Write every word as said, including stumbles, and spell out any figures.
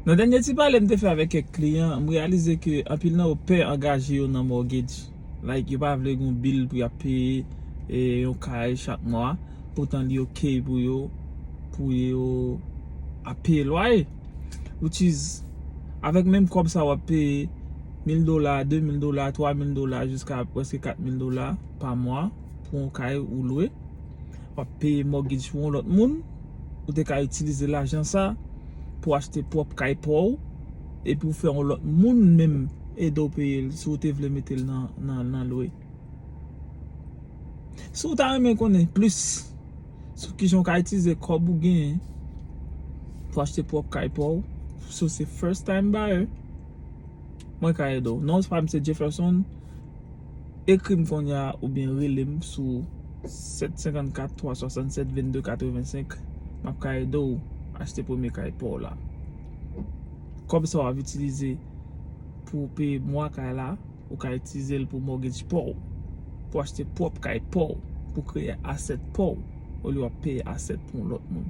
Nan dènye ti pale m te fè avèk kèk kliyan, m reyalize ke anpil nan yo pè angaje yo nan mortgage. Like, yo pa vle gen yon bil pou y ap peye, e, yon kay chak mwa, poutan li ok pou yo, pou yo ap peye lwaye. Which is, avèk menm kòb sa w ap peye mil dola, de mil dola, twa mil dola, jiska prèske kat mil dola pa mwa pou yon kay ou lwe. W ap peye mortgage pou yon lòt moun, ou te ka itilize lajan sa pou achte pwòp kay pa w, epi w fè yon lòt moun menm ede w peye l si w te vle mete l nan, nan, nan lwe. Si w ta renmen konnen plis sou kijan w ka itilize kòb ou genyen pou achte pwòp kay pa w, si w se first time buyer, mwen ka ede w. Non pa m se Jefferson. Ekri m kounye a oubyen rele m sou sèt senkannkat twa swasannsèt vennde katrevensenk. M ap ka ede w achte premye kay pa w la. Kòb sa w ap itilize pou w peye mwa kay la, ou ka itilize l pou mortgage pa w, pou achte pwòp kay pa w, pou kreye asset pa w, olye w ap peye asset pou yon lòt moun.